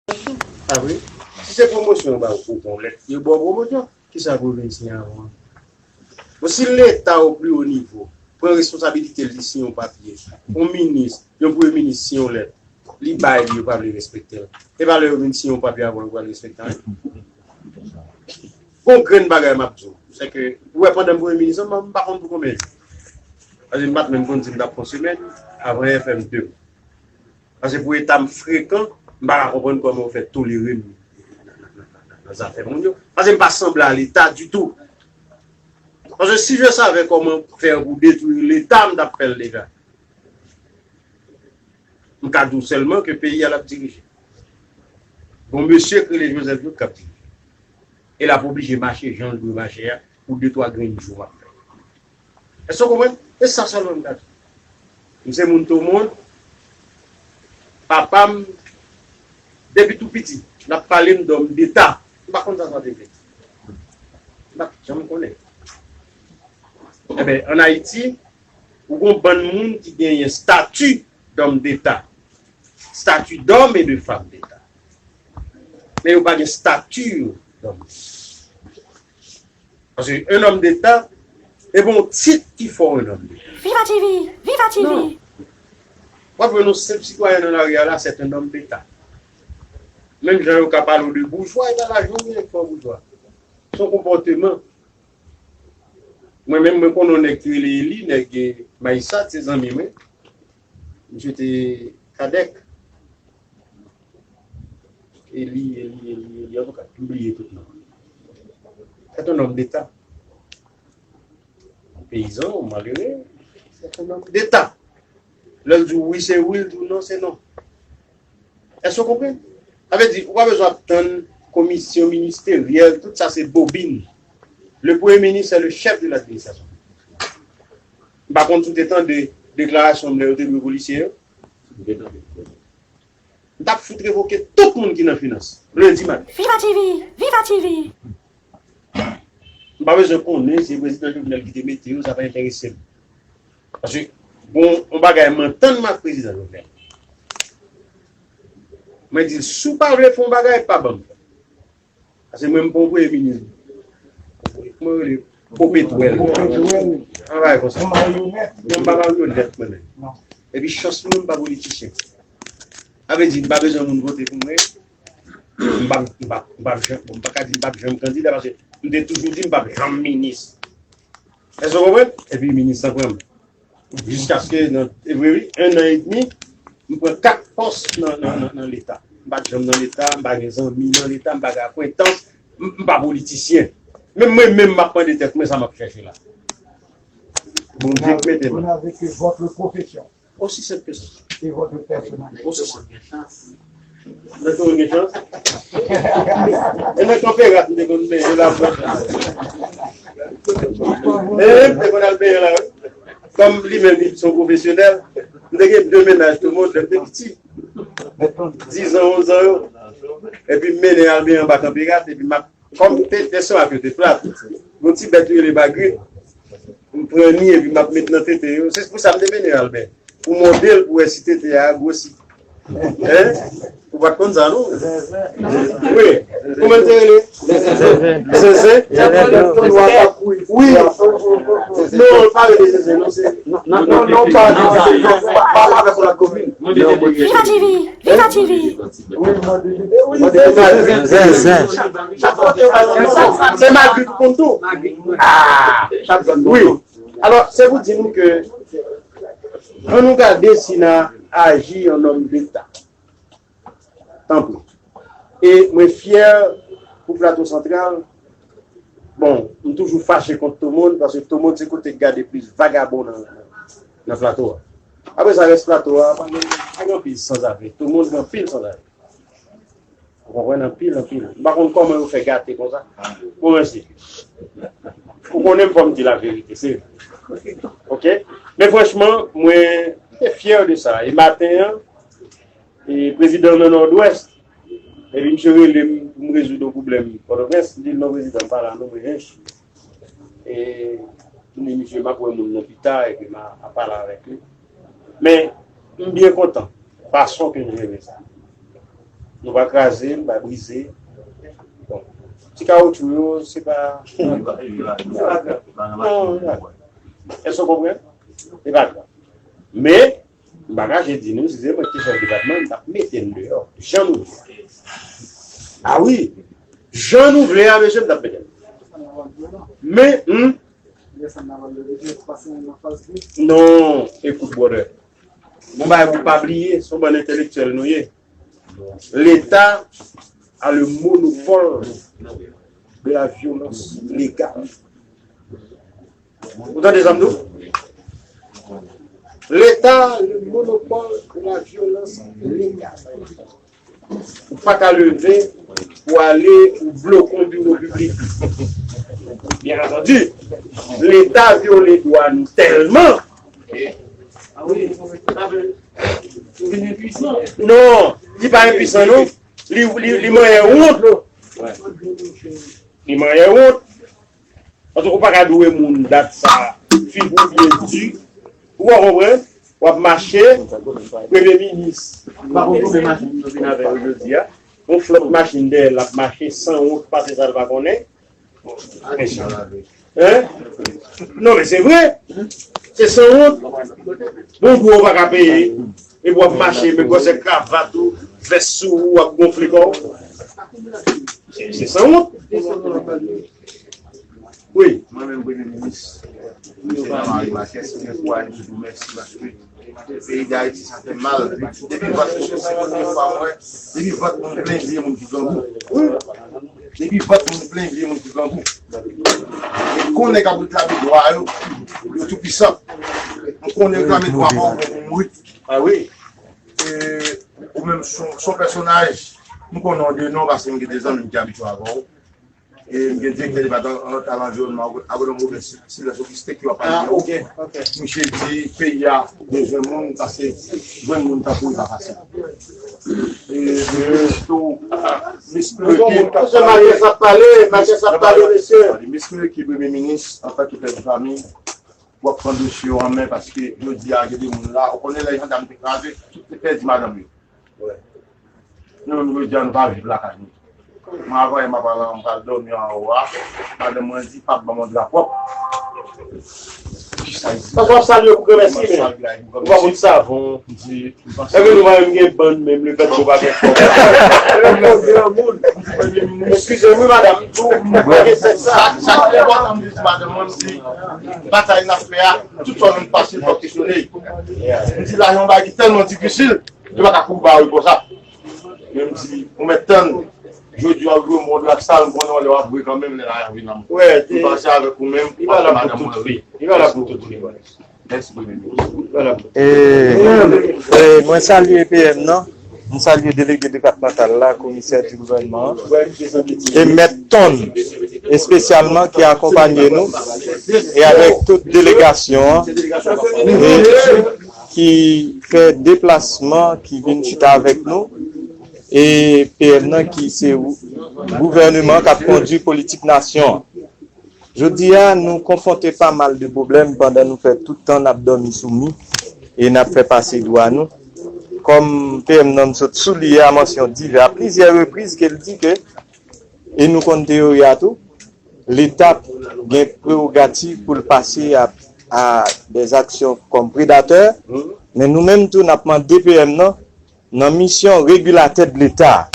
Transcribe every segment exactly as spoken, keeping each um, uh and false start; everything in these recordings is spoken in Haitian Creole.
Ah wi. Si se pwomosyon yo ba w, ou gon lèt, yo ba w pwomosyon. Kisa pou w vin siyen avan? Bon, si Leta o pli wo nivo pran responsabilite l, li siyen yon papye, yon minis, yon premye minis siyen yon lèt, li bay li, yo pa vle respekte l. E pa lè yo vin siyen yon papye avan yo pral respekte anyen. Gon grenn bagay m ap di w, se ke, ou wè, pandan m premye minis lan, m pa konn pou konbyen jou. Paske m pa t menm konn si m t ap fè yon semèn avan F M de. Paske pou eta m frekan, m pa ka konprann kòman yo fè tolere m nan zafè moun yo. Paske m pa sanble a Leta ditou. Paske si je savais comment faire pou detwi Leta, m t ap fè l deja. M ka di w sèlman ke peyi a l ap dirije. Gon mesye k rele Joseph Jouthe k ap dirije. E l ap oblije mache jan l dwe mache a pou de twa grenn jou m ap fè. Èske w konprann? E sa sèlman m ka di. M se moun Tomon. Papa m, depi tou piti, l ap pale m dòm deta. M pa konn sa sa te vle di. M pa t janm konnen. Enben, ann Ayiti, ou gon bann moun ki genyen stati dòm deta, stati dòm e de fanm deta. Men yo pa gen stati dòm deta. Paske un homme d'État, e pa yon tit ki fè w un homme d'État. Viva T V! Viva T V! Non. W ap wè yon senp sitwayen nan lari a la, c'est un homme d'État. Menm jan yo ka pale w de boujwa, e pa lajou w gen k fè w boujwa. Se yon konpòteman. Mwen menm, mwen konnen yon nèg ki rele Eli, nèg, eh, Mayisat, se zanmi mwen. Misye te kadèk. Eli, Eli, Eli, Eli, antouka, m bliye tout non. C'est un homme d'État. Peyizan, malere, c'est un homme d'État. Lè l di w wi, se wi, l di w non, se non. Èske w konprann? Sa vle di, ou pa bezwen ap tann komisyon ministeryèl, tout sa se bobin. Le Premier ministre, c'est le chef de l'administration. M pa konn si w te tande deklarasyon m lè yo te dwe polisye yo. M t ap fout revoke tout moun ki nan finans. Lendi maten. Viva T V! Viva T V! M pa bezwen konnen se prezidan Jovenel ki te mete yo, sa pa enterese m. Paske, bon, yon bagay m antann m ak prezidan Jovenel. Mwen di l, si w pa vle fè yon bagay, pa ban m fè. Paske mwen, m pa yon premye minis. Kòman yo rele? Popetwèl. Popetwèl. Yon bagay konsa. Yon maryonèt. Mwen, m pa maryonèt, mwen menm. Non. Epi chans mwen, m pa politisyen. Sa vle di, m pa bezwen moun vote pou mwen. M pa, m pa, m pa janm, bon, m pa ka di m p ap janm kandida, paske m te toujou di m p ap janm minis. Èske w konprann? Epi minis lan pran m. Jiskaske nan, e vre wi, un an et demi, m pran kat pòs nan, nan, nan, nan Leta. M pa t janm nan Leta, m pa gen zanmi nan Leta, m pa gen akwentans, m, m pa politisyen. Menm mwen menm, m ap mande tèt mwen sa m ap chèche la. Bondye k mete m. Vous n'avez que votre profession. Aussi simple que ça. Et votre personnalité. Aussi simple. Mwen te gen chans. E nan kanpe rat, m te konn benyen la. E m te konn al benyen la, wi. Kòm li menm, li se yon pwofesyonèl, m te gen de mennaj tou moun, lè m te piti. Dizan, onzan yo. Epi m mennen al benyen anba kanpe rat, epi m ap Kòm te, tete yo te plat, yon ti bèt yo rele bagrit, m pran ni epi m ap met nan tete yo. Se pou sa m te mennen Albè. Pou mòde l, pou wè si tete a gwosi. Hein? Ou pa t konn sa, non? Wi. Kòman l te rele? Zenzen. Zenzen? Wi. Non, l pa rele Zenzen, non, se. Non, non, non, pa, pa, pa avèk yon lòt komin. Viva T V! Viva T V! Zen, zen. Se Magri pou konn tou. Ah, wi. Alò, se pou di nou ke, ann nou gade si n a aji an nonm deta. Tanpri. E mwen fyè pou Plato Santral. Bon, m toujou fache kont Tomon, paske Tomon se kote k gade plis vagabon nan, nan, nan plato a. Apre sa, rès plato a, pa gen, pa gen anpil sanzave. Tomon gen anpil sanzave. Ou konprann? Anpil, anpil. M pa konn kòman yo fè gate konsa. Bon, mèsi. Ou konnen m fò m di laverite, se vre. Oke? Men franchman, mwen te fyè de sa. E maten an, e prezidan nan Nòdwès, epi misye rele m pou m rezoud yon pwoblèm Pòtoprens, m di l, "Non, prezidan, m pa la non, mwen Hench." E m di misye, "M ap wè moun nan pita, epi m a, a pale avèk li." Men, m byen kontan fason ke n jere sa. Nou pa kraze, nou pa brize. Bon. Ti kawotchou yo, se pa. Non, non. Èske w konprann? Se pa grav. Men, m pa kache di nou, si se mwen ki te chèf depatman, m t ap mete n deyò. Jan nou vle a. A wi. Jan nou vle a, mesye, m t ap mete n. Men, hmm? Non, ekout, brother. Bon bagay pou pa bliye, se yon bann entelektyèl nou ye. Leta a le monopole de la violence légale. Ou tande sa m di w? Leta a le monopole de la violence légale. Ou pa ka leve pou ale ou bloke yon biwo piblik. Byen antandi, Leta vyole dwa nou tèlman. Non, li pa enpwisan, non. Li, li, li manyen wont. Li manyen wont. Paske ou pa ka dwe moun dat sa, figi w byen di. Ou pa konprann? W ap mache, premye minis pa konn konbyen machin yo vin avè yo jodi a. Yon flòt machin dèyè l ap mache san wont, pase sa l pa konnen. Hein? Non, men se vre. Se san wont. Bon, gwo ou pa ka peye. Epi w ap mache, men gwosè kravat ou, vès sou ou, w ap gonfle kò w. Se, se san wont. Wi. Mwen menm, Premye Minis, Senan Mari Makès, mwen fwa di tou mèsi paske peyi Dayiti sa fè mal. Depi vant mwen, se premye fwa mwen, depi vant mwen plen vye moun ki grangou. Depi vant mwen plen vye moun ki grangou. E konnen k ap reklame dwa yo, yo tou pwisan. Mwen konnen reklame dwa pa w, mwen mouri. A wi. E, ou menm, son, son pèsonaj, m konnen w de non paske m gen de zanmi m ki abitye avè w. E m gen direktè depatmantal anviwònman, Agwonòm Roben Silvès Ogisten ki w ap pale de ou. Misye di peyi a bezwen moun, paske jwenn moun tankou li pa fasil. E m felisite w, m espere ke Makès ap pale, Makès ap pale, mesye. M espere ke Premye Minis, antanke pè de fanmi, w ap pran dosye yo an men, paske jodi a, gen de moun la, ou konnen lè jandam te kraze, tout te pèdi madanm yo. Nou menm, jodi a, nou pa viv lakay nou. Mwen, avan yè, m ap al, m pral dòmi anwo a. Madanm mwen di, "Pap, ban m yon dra pwòp." Paske w ap salye pou granmèsi, men ou pa pote savon. Epi nou pa menm gen bann, menm le fèt ke w pa gen kòb. Eskize m wi, madanm, m tou, mwen gen sèks sa. Sa, sa enpòtan, m di madanm mwen, m di, batay n ap fè a, tout sa nou pase, fòk kesyone. M di, la, yon bagay ki tèlman difisil, yo pa ka kouri ba wi konsa. Men m di, ou mèt tann, jodi a, ou jwe mòd la sal, m konnen lè w ap jwe kanmenm, lè la vin nan mwen. M pase avèk ou menm, w ap fè madanm mwen ri. Li pa la pou tout vi. Mèsi, Premye Minis. E, e, mwen salye P M nan, mwen salye delege depatmantal la, komisè di gouvènman an, e mèt Ton, espesyalman ki akonpanye nou, e avèk tout delegasyon an, e ki fè deplasman, ki vin chita avèk nou, e P M nan ki se gouvèneman k ap kondui politik nasyon an. Jodi a, nou konfwonte pa mal de pwoblèm pandan nou fè tout tan n ap dòmi sou mi e n ap fè pase dwa nou. Kòm P M nan m sot souliye a mansyon divè a plizyè repriz ke l di ke, e nou konn teyori a tou, Leta gen prewogativ pou l pase a, a dèzaksyon kòm predatè, men nou menm tou n ap mande P M nan, nan misyon regilatè de Leta,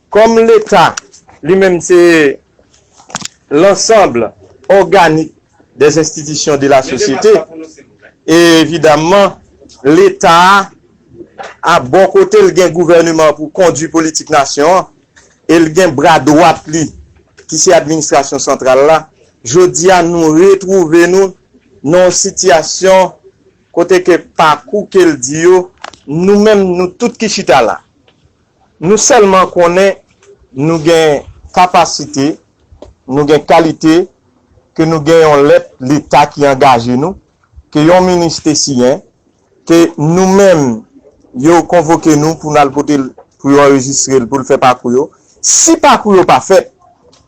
kòm Leta li menm se l'ensemble organique des institutions de la société, e evidaman, Leta a, a bò kote l gen gouvèneman pou kondui politik nasyon an, e l gen bra dwat li, ki se administrasyon santral la. Jodi a, nou retwouve nou nan yon sitiyasyon kote ke pakou ke l di yo, nou menm, nou tout ki chita la, nou sèlman konnen nou gen kapasite, nou gen kalite, ke nou gen yon lèt Leta ki angaje nou, ke yon minis te siyen, ke nou menm, yo konvoke nou pou n al pote l, pou yo anrejistre l, pou l fè pakou yo. Si pakou yo pa fèt,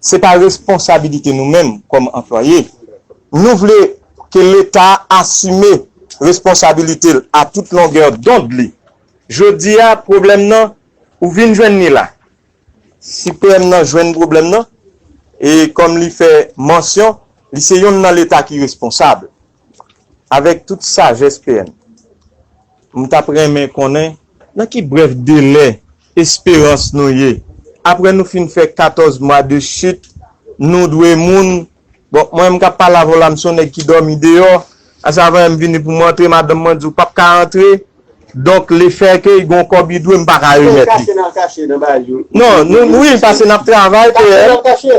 se pa responsabilite nou menm kòm anplwaye. Nou vle ke Leta asime responsabilite l a tout longè dond li. Jodi a, pwoblèm nan, ou vin jwenn li la. si P M nan jwenn pwoblèm nan, e kòm li fè mansyon, li se yonn nan Leta ki responsab. Avèk tout sajès P M, m t ap renmen konnen nan ki brèf delè esperans nou ye. Apre nou fin fè katòz mwa de chit, nou dwe moun. Bon, mwen menm k ap pale avè w la, m se yon nèg ki dòmi deyò. Ase avan m vini pou m antre, madanm mwen di w p ap ka antre. Donk, lefètke l gen yon kòb li dwe, m pa ka remèt li. Kache nan kache nan bagay yo. Non, nou, wi, paske n ap travay, P M. Kache nan kache.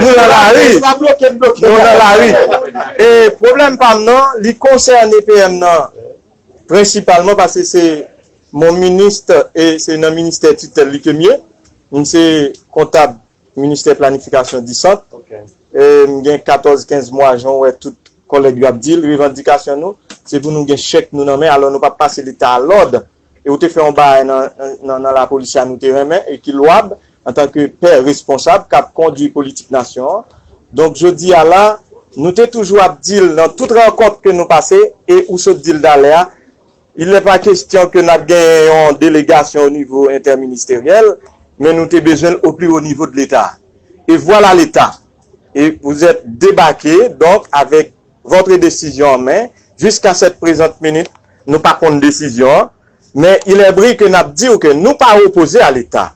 Nou nan lari. Pa bloke, bloke. Nou nan lari. E pwoblèm pa m nan, li konsène P M nan prensipalman paske se mon ministre e se nan ministè titèl li ke m ye. M se kontab ministè planifikasyon di sant. Ok. E m gen katòz kenz mwa, jan w wè tout kòlèg yo ap di l, revandikasyon nou, se pou nou gen chèk nou nan men, alò nou p ap pase Leta a lòd. E ou te fè yon bagay nan, nan, nan lapolis la nou te renmen e ki lwab antanke pè responsab k ap kondui politik nasyon an. Donk, jodi a la, nou te toujou ap di l nan tout rankont ke nou pase, e ou sot di l talè a, il n'est pas question ke n ap genyen yon delegasyon o nivo entèministeryèl, men nou te bezwen l o pli wo nivo de Leta. E vwala Leta. E vous êtes débarqué, donc, avec votre décision en main. Jusqu'à cette présente minute, nou pa konn desizyon an. Men il est vrai que n ap di w ke nou pa opoze a Leta.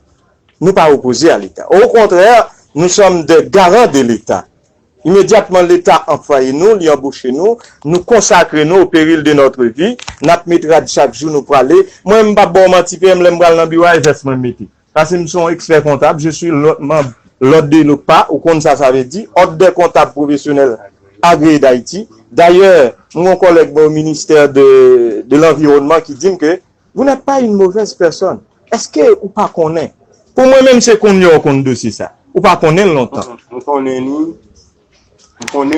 Nou pa opoze a Leta. Au contraire, nous sommes des garants de Leta. Imedyatman, Leta anplwaye nou, li anboche nou, nou konsakre nou au péril de notre vie, n ap met rad chak jou nou prale. Mwen, m p ap ba w manti, P M, lè m pral nan biwo a, e vès mwen m mete. Paske m se yon ekspè kontab, je suis l'ordre, membre l'ordre de l'OCPA, ou konn sa sa vle di, Ordre des Comptables Professionnels Agréés d'Haïti. Dayè, m gen yon kòlèg mwen au ministère de, de l'Environnement ki di m ke vous n'êtes pas une mauvaise personne. Èske ou pa konnen? Pou mwen menm, se kounye a w konn dosye sa. Ou pa konnen l lontan. M konnen li. M konnen